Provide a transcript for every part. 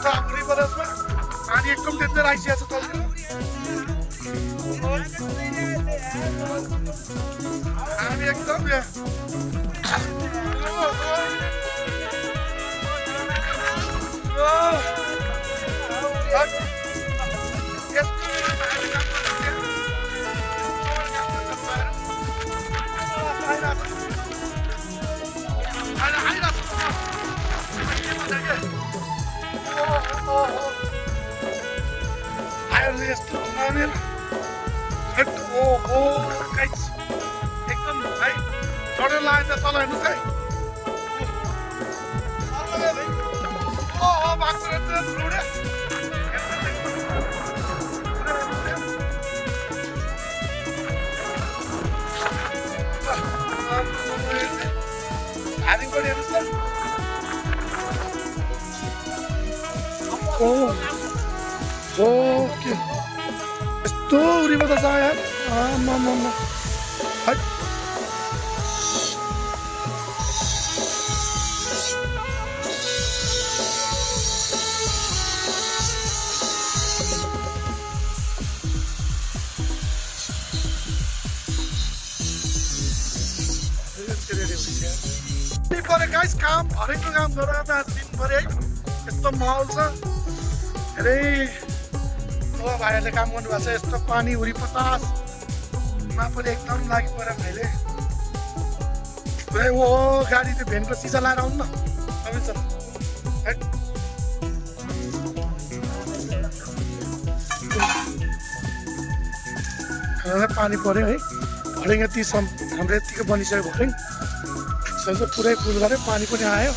साबुरी बरसमा पानी एकदम डेन्जर आइसकेको छ तलतिर हामी एकदम यस्तो नानीहरू एकदम है चढेर लाग्यो तल हेर्नुहोस् है हारिङपट्टि हेर्नुहोस् त ओके यस्तो उरीबाट छ यार है गाइस काम हरेकको काम गरेर आज दिनभरि है यस्तो माहौल छ धेरै भाइहरूले काम गर्नुभएको छ यस्तो पानी हुरी पतासमा पनि एकदम लागि पऱ्यो भाइले ओ गाडी त्यो भेनको सिसा लाएर आउनु न तपाईँ है पानी पऱ्यो है भरेङ यति हाम्रो यतिको बनिसक्यो भरेङ सबै पुरै फुल गऱ्यो पानी पनि आयो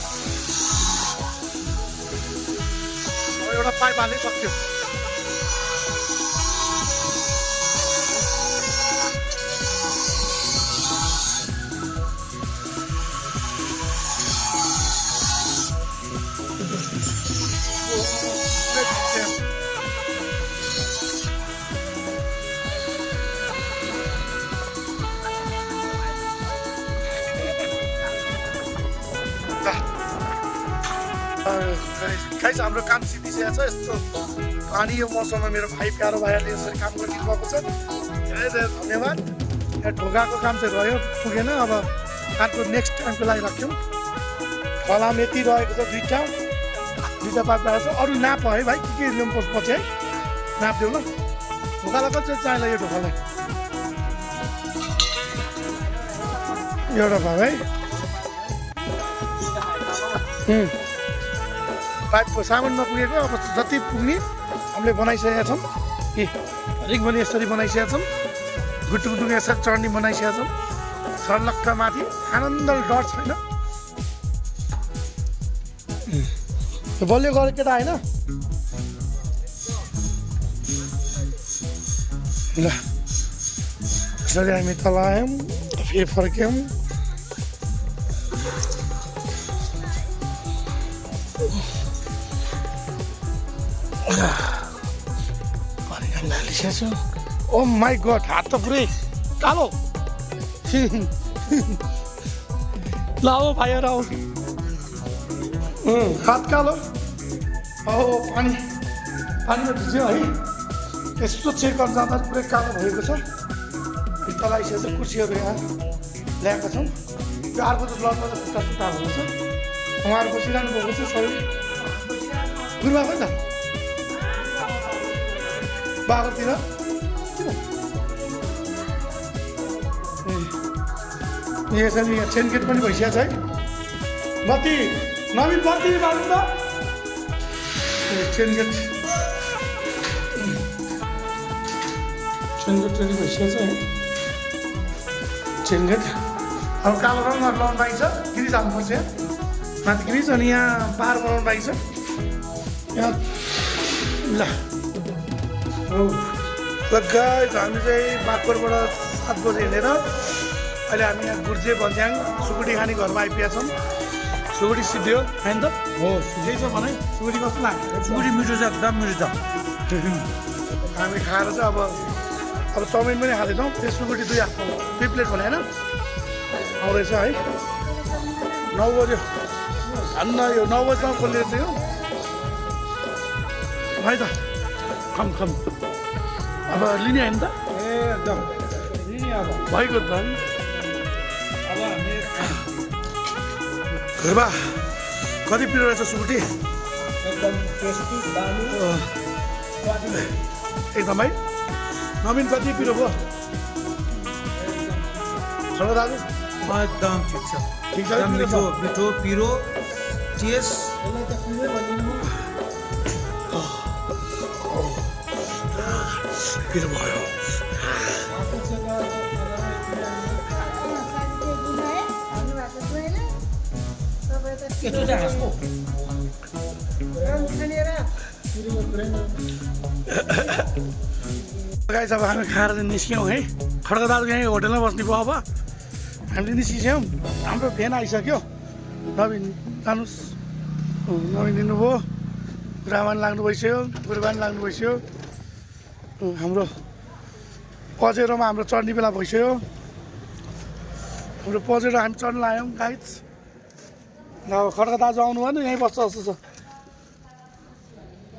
अब एउटा पाइप हाल्नै सक्यो गाइस हाम्रो काम सिधिसकेको छ यस्तो पानी यो मौसममा मेरो भाइ प्यारो भाइहरूले यसरी काम गरिदिनु भएको छ धेरै धेरै धन्यवाद यहाँ ढोकाको काम चाहिँ रह्यो पुगेन अब काठको नेक्स्ट टाइमको लागि राख्यौँ फलाम यति रहेको छ दुईवटा पाइप रहेको छ अरू नाप है भाइ के ल्याउनु पर्छ पछि है नाप देऊ ल ढोकालाई कति चाहिन्छ यो ढोकालाई एउटा भाइ है पाइपको सामान नपुगेको अब जति पुग्ने हामीले बनाइसकेका छौँ कि हरेक पनि यसरी बनाइसकेका छौँ गुटुक यसरी चढ्ने बनाइसकेका छौँ सर्लक्क माथि आनन्द डर छैन बलियो गरे केटा होइन ल यसरी हामी तल आयौँ फेरि फर्क्यौँ ओ माई गड हात त पुरै कालो ल हो भाइहरू आऊ हात कालो पानीमा भिज्यो है यस्तो चेक गर्न जाँदा पुरै कालो भएको छ भित्ता लगाइसकेको छ कुर्सीहरू यहाँ ल्याएका छौँ यो अर्को त ब्लडमा त खुट्टा सुट्टा हुनुहुन्छ उहाँहरू बसिरहनु भएको छ सबै गुरुबाको नि त बाग्रोतिर यसरी यहाँ चेन गेट पनि भइसकेको छ है बत्ती नवीन बत्ती बाल्नु त चेन गेट रेडी भइसकेको छ है चेन गेट अब कालो रङ लगाउनु बाँकी छ गिरिज हाल्नुपर्छ यहाँ माथि गिरिज अनि यहाँ पार बनाउनु बाँकी छ यहाँ ल गाइस हामी चाहिँ बागकोटबाट 7 बजे हिँडेर अहिले हामी यहाँ गुर्जे भन्ज्याङ सुकुटी खाने घरमा आइपुगेका छौँ सुकुटी सिद्धियो होइन त हो त्यही छ भने सुकुटी कस्तो लाग्यो सुकुटी मिठो छ एकदम मिठो छ हामी खाएर चाहिँ अब चाउमिन पनि खाँदैछौँ त्यो सुकुटी 2 प्लेट भने होइन आउँदैछ है 9 बज्यो धन्न यो 9 बजीसम्म खोलिएको थियो भाइ त कम अब लिने होइन त एकदम लिने अब भइगयो त अब हामी घुर्बा कति पिरो रहेछ सुकुटी एकदम टेस्टी दामी स्वादिलो एकदमै नवीन कति पिरो भयो खड्का दाजु एकदम ठिक छ ठिक छ एकदम पिरो मिठो छ? मिठो पिरो टेस्ट यसलाई त पिरै भनिदिनु पिरो भयो यस्तो चाहिँ हाँसको गाइस अब हामी खाएर चाहिँ निस्क्यौँ है खड्का दाजु यहीँ होटलमा बस्ने भयो अब हामीले निस्किसक्यौँ हाम्रो भ्यान आइसक्यो नवीन जानुहोस् नवीन लिनुभयो रामान लाग्नु भइसक्यो गुरुबान लाग्नु भइसक्यो हाम्रो पजेरोमा हाम्रो चढ्ने बेला भइसक्यो हाम्रो पजेरो हामी चढ्न लाग्यौँ गाइस अब खड्का दाजु आउनु भयो नि यहीँ बस्छ जस्तो छ